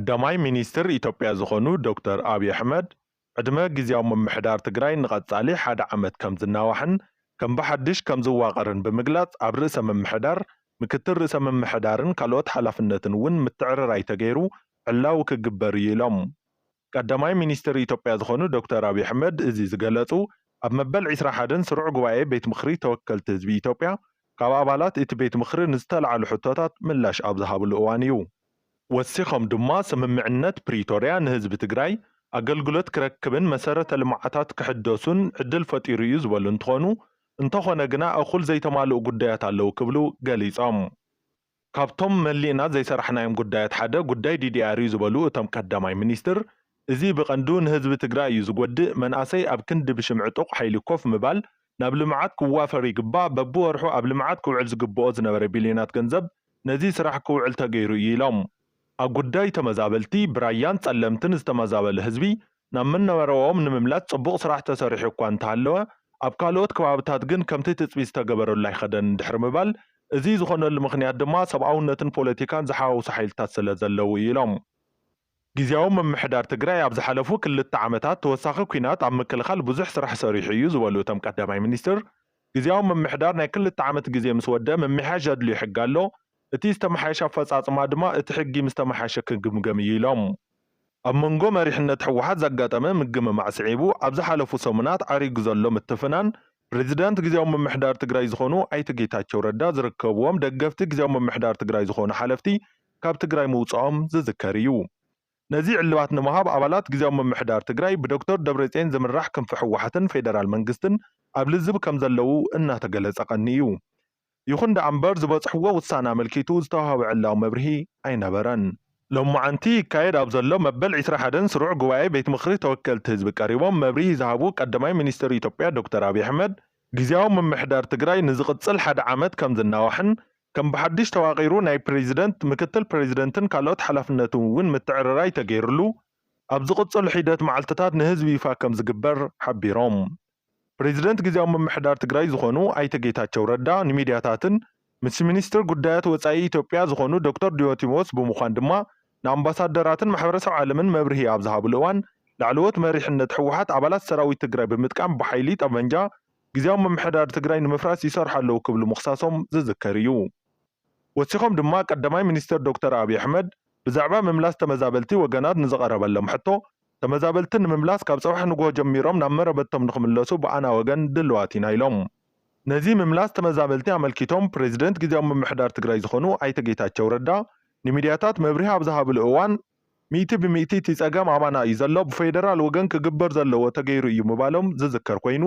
ቀዳማይ ሚኒስትር ኢትዮጵያ ዝኾኑ ዶክተር ኣብይ ኣሕመድ፣ ዕድመ ግዝያዊ ምምሕዳር ትግራይ ንቐጻሊ ሓደ ዓመት ከም ዝናዋሕን ከም ብሓድሽ ከም ዝዋቐርን ብምግላጽ፣ ኣብ ርእሰ ምምሕዳር፣ ምክትል ርእሰ ምምሕዳርን ካልኦት ሓላፍነትን እውን ምትዕርራይ ተገይሩ ዕላዊ ክግበር እዩ ኢሎም። ቀዳማይ ሚኒስትር ኢትዮጵያ ዝኾኑ ዶክተር ኣብይ ኣሕመድ እዚ ዝገለጹ፣ ኣብ መበል ዕስራን ሓደን ስሩዕ ጉባኤ ቤት ምኽሪ ተወከልቲ ህዝቢ ኢትዮጵያ፣ ካብ ኣባላት እቲ ቤት ምኽሪ ንዝተላዕሉ ሕቶታት ምላሽ ኣብ ዝሃብሉ እዋን እዩ። ወሲኾም ድማ፣ ስምምዕነት ፕሪቶርያ ንህዝቢ ትግራይ ኣገልግሎት ክረክብን መሰረተ ልምዓታት ክሕደሱን ዕድል ፈጢሩ እዩ ዝበሉ እንትኾኑ፣ እንተኾነ ግና እኹል ዘይተማልኡ ጉዳያት ኣለዉ ክብሉ ገሊጾም። ካብቶም መሊእና ዘይሰራሕናዮም ጉዳያት ሓደ ጉዳይ ዲዲኣር እዩ ዝበሉ እቶም ቀዳማይ ሚኒስትር፣ እዚ ብቐንዱ ንህዝቢ ትግራይ እዩ ዝጎድእ፣ መንኣሰይ ኣብ ክንዲ ብሽም ዕጡቕ ሓይሊ ኮፍ ምባል ናብ ልምዓት ክዋፈር ይግባእ፣ በብወርሑ ኣብ ልምዓት ክውዕል ዝግብኦ ዝነበረ ቢልዮናት ገንዘብ ነዚ ስራሕ ክውዕል ተገይሩ እዩ ኢሎም። ኣብ ጉዳይ ተመዛበልቲ፣ ብራያን ጸለምትን ዝተመዛበለ ህዝቢ ናብ መነበረኦም ንምምላስ ጽቡቕ ስራሕ ተሰሪሑ እኳ እንተሃለወ፣ ኣብ ካልኦት ከባብታት ግን ከምቲ ትጽቢት ዝተገበረሉ ኣይኸደን እንድሕሪ ምባል፣ እዚ ዝኾነሉ ምኽንያት ድማ ሰብኣውነትን ፖለቲካን ዝሓዋውሱ ሓይልታት ስለ ዘለዉ እዩ ኢሎም። ግዝያዊ ምምሕዳር ትግራይ ኣብ ዝሓለፉ ክልተ ዓመታት ተወሳኺ ኲናት ኣብ ምክልኻል ብዙሕ ስራሕ ሰሪሑ እዩ ዝበሉ እቶም ቀዳማይ ሚኒስትር፣ ግዝያዊ ምምሕዳር ናይ ክልተ ዓመት ግዜ ምስ ወደአ ምምሕያሽ ዘድልዮ ሕጊ ኣሎ፣ እቲ ዝተመሓየሸ ኣፈፃፅማ ድማ እቲ ሕጊ ምስ ተመሓየሸ ክግምገም እዩ ኢሎም። ኣብ መንጎ መሪሕነት ህወሓት ዘጋጠመ ምግምማዕ ስዒቡ ኣብ ዝሓለፉ ሰሙናት ዓሪጉ ዘሎ ምትፍናን ፕሬዚዳንት ግዝያዊ ምምሕዳር ትግራይ ዝኾኑ ኣይተ ጌታቸው ረዳ ዝርከብዎም ደገፍቲ ግዝያዊ ምምሕዳር ትግራይ ዝኾኑ ሓለፍቲ ካብ ትግራይ ምውፅኦም ዝዝከር እዩ። ነዚ ዕልባት ንምሃብ ኣባላት ግዝያዊ ምምሕዳር ትግራይ ብዶክተር ደብረፅዮን ዝምራሕ ክንፊ ህወሓትን ፌደራል መንግስትን ኣብ ልዝብ ከም ዘለዉ እናተገለፀ ቀኒ እዩ። ይኹን ደኣ እምበር ዝበፅሕዎ ውሳነ ኣመልኪቱ ዝተዋህበ ዕላዊ መብርሂ ኣይነበረን። ሎማዓንቲ ይካየድ ኣብ ዘሎ መበል ዕስራን ሓደን ስሩዕ ጉባኤ ቤት ምኽሪ ተወከልቲ ህዝቢ ቀሪቦም መብርሂ ዝሃቡ ቀዳማይ ሚኒስትር ኢትዮጵያ ዶክተር ኣብይ ኣሕመድ፣ ግዝያዊ ምምሕዳር ትግራይ ንዝቕፅል ሓደ ዓመት ከም ዝናዋሕን ከም ብሓድሽ ተዋቒሩ ናይ ፕሬዚደንት፣ ምክትል ፕሬዚደንትን ካልኦት ሓላፍነትን እውን ምትዕርራይ ተገይርሉ ኣብ ዝቕፅሉ ሒደት መዓልትታት ንህዝቢ ይፋ ከም ዝግበር ሓቢሮም። ፕሬዚደንት ግዝያዊ ምምሕዳር ትግራይ ዝኾኑ ኣይተ ጌታቸው ረዳ ንሚድያታትን ምስ ሚኒስትር ጉዳያት ወፃኢ ኢትዮጵያ ዝኾኑ ዶክተር ዲዮቲሞስ ብምዃን ድማ ንኣምባሳደራትን ማሕበረሰብ ዓለምን መብርሂ ኣብ ዝሃብሉ እዋን፣ ላዕለዎት መሪሕነት ህወሓት ኣባላት ሰራዊት ትግራይ ብምጥቃም ብሓይሊ ጠበንጃ ግዝያዊ ምምሕዳር ትግራይ ንምፍራስ ይሰርሑ ኣለዉ ክብሉ ምኽሳሶም ዝዝከር እዩ። ወሲኾም ድማ ቀዳማይ ሚኒስትር ዶክተር ኣብይ ኣሕመድ ብዛዕባ ምምላስ ተመዛበልቲ ወገናት ንዝቐረበሎም ሕቶ፣ ተመዛበልቲ ንምምላስ ካብ ፅባሕ ንግሆ ጀሚሮም ናብ መረበቶም ንኽምለሱ ብኣና ወገን ድልዋት ኢና ኢሎም። ነዚ ምምላስ ተመዛበልቲ ኣመልኪቶም ፕሬዚደንት ግዝያዊ ምምሕዳር ትግራይ ዝኾኑ ኣይተ ጌታቸው ረዳ ንሚድያታት መብርሂ ኣብ ዝሃብሉ እዋን፣ ሚእቲ ብሚእቲ እቲ ፀገም ኣባና እዩ ዘሎ፣ ብፌደራል ወገን ክግበር ዘለዎ ተገይሩ እዩ ምባሎም ዝዝከር ኮይኑ፣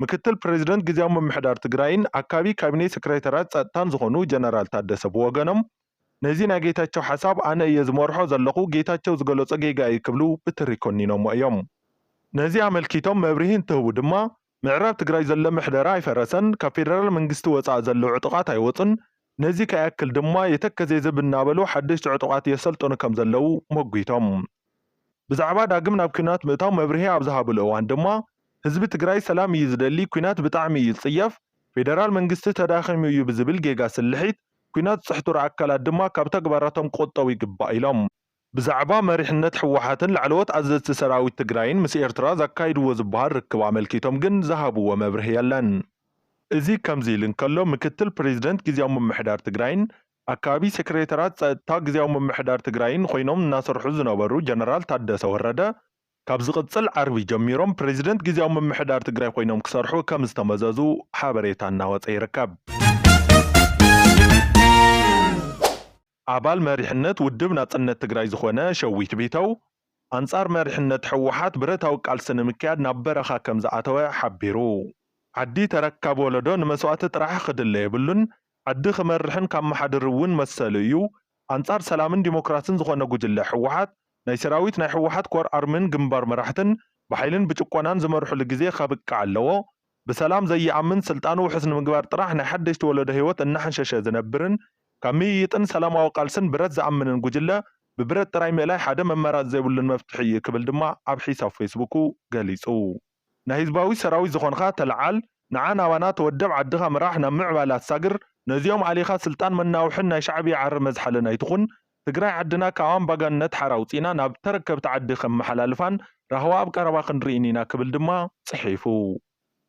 ምክትል ፕሬዚደንት ግዝያዊ ምምሕዳር ትግራይን ኣካቢ ካቢኔ ሴክሬታሪያት ፀጥታን ዝኾኑ ጀነራል ታደሰ ብወገኖም፣ ነዚ ናይ ጌታቸው ሓሳብ ኣነ እየ ዝመርሖ ዘለኹ፣ ጌታቸው ዝገለጾ ጌጋ እዩ ክብሉ ብትሪ ኮኒኖሞ እዮም። ነዚ ኣመልኪቶም መብርሂ እንትህቡ ድማ፣ ምዕራብ ትግራይ ዘሎ ምሕደራ ኣይፈረሰን፣ ካብ ፌደራል መንግስቲ ወፃኢ ዘለዉ ዕጡቓት ኣይወፁን፣ ነዚ ከይኣክል ድማ የተከዜ ዝብ እናበሉ ሓደሽቲ ዕጡቓት የሰልጥኑ ከም ዘለዉ ሞጒቶም። ብዛዕባ ዳግም ናብ ኲናት ምእታው መብርሂ ኣብ ዝሃብሉ እዋን ድማ፣ ህዝቢ ትግራይ ሰላም እዩ ዝደሊ፣ ኲናት ብጣዕሚ እዩ ዝፅየፍ፣ ፌደራል መንግስቲ ተዳኺሙ እዩ ብዝብል ጌጋ ስልሒት፣ ኲናት ዝፅሕትሩ ኣካላት ድማ ካብ ተግባራቶም ክቑጠቡ ይግባእ ኢሎም። ብዛዕባ መሪሕነት ህወሓትን ላዕለዎት ኣዘዝቲ ሰራዊት ትግራይን ምስ ኤርትራ ዘካይድዎ ዝበሃል ርክብ ኣመልኪቶም ግን ዝሃብዎ መብርሂ የለን። እዚ ከምዚ ኢሉ እንከሎ፣ ምክትል ፕሬዚደንት ግዝያዊ ምምሕዳር ትግራይን ኣካቢ ሴክሬታራት ጸጥታ ግዝያዊ ምምሕዳር ትግራይን ኮይኖም እናሰርሑ ዝነበሩ ጀነራል ታደሰ ወረደ፣ ካብ ዝቕጽል ዓርቢ ጀሚሮም ፕሬዚደንት ግዝያዊ ምምሕዳር ትግራይ ኮይኖም ክሰርሑ ከም ዝተመዘዙ ሓበሬታ እናወጸ ይርከብ። ኣባል መሪሕነት ውድብ ናጽነት ትግራይ ዝኾነ ሸዊት ቢተው፣ ኣንጻር መሪሕነት ህወሓት ብረታዊ ቃልሲ ንምክያድ ናብ በረኻ ከም ዝኣተወ ሓቢሩ። ዓዲ ተረካቢ ወለዶ ንመስዋእቲ ጥራሕ ክድለ የብሉን፣ ዓዲ ክመርሕን ከመሓድር እውን መሰሉ እዩ። ኣንጻር ሰላምን ዲሞክራስን ዝኾነ ጉጅለ ህወሓት፣ ናይ ሰራዊት ናይ ህወሓት ኮር ኣርምን ግንባር መራሕትን ብሓይልን ብጭቆናን ዝመርሕሉ ግዜ ከብቅዕ ኣለዎ። ብሰላም ዘይኣምን ስልጣኑ ውሑስ ንምግባር ጥራሕ ናይ ሓደሽቲ ወለዶ ህይወት እናሓንሸሸ ዝነብርን ካብ ምይይጥን ሰላማዊ ቃልስን ብረት ዝኣምንን ጉጅለ ብብረት ጥራይ ምእላይ ሓደ መመራፂ ዘይብሉን መፍትሒ እዩ ክብል ድማ ኣብ ሒሳብ ፌስቡኩ ገሊፁ። ናይ ህዝባዊ ሰራዊት ዝኾንኻ ተለዓል፣ ንዓ ናባና ተወደብ ዓድኻ ምራሕ ናብ ምዕባለ ኣሳግር፣ ነዚኦም ኣሊኻ ስልጣን መናውሕን ናይ ሻዕብያ ዓረ መዝሓልን ኣይትኹን፣ ትግራይ ዓድና ካብ ኣምባጋነት ሓራ ኣውፂእና ናብ ተረከብቲ ዓዲ ከመሓላልፋን ራህዋ ኣብ ቀረባ ክንርኢን ኢና ክብል ድማ ፅሒፉ።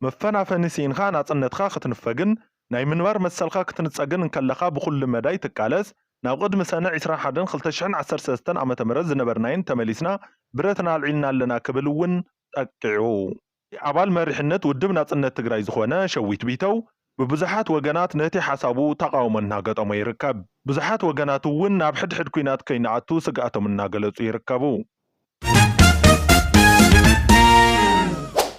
መፈናፈኒ ስኢንካ ናፅነትካ ክትንፈግን ናይ ምንባር መሰልካ ክትንፀግን እንከለኻ ብኩሉ መዳይ ትቃለስ፣ ናብ ቅድሚ ሰነ ዕስራን ሓደን ክልተ ሽሕን ዓሰርተ ሰለስተን ዓመተ ምህረት ዝነበርናይን ተመሊስና ብረትና ኣልዒልና ኣለና ክብል እውን ጠቂዑ። ኣባል መሪሕነት ውድብ ናፅነት ትግራይ ዝኾነ ሸዊት ቢተው ብብዙሓት ወገናት ነቲ ሓሳቡ ተቃውሞ እናገጠሞ ይርከብ። ብዙሓት ወገናት እውን ናብ ሕድሕድ ኲናት ከይንኣቱ ስግኣቶም እናገለጹ ይርከቡ።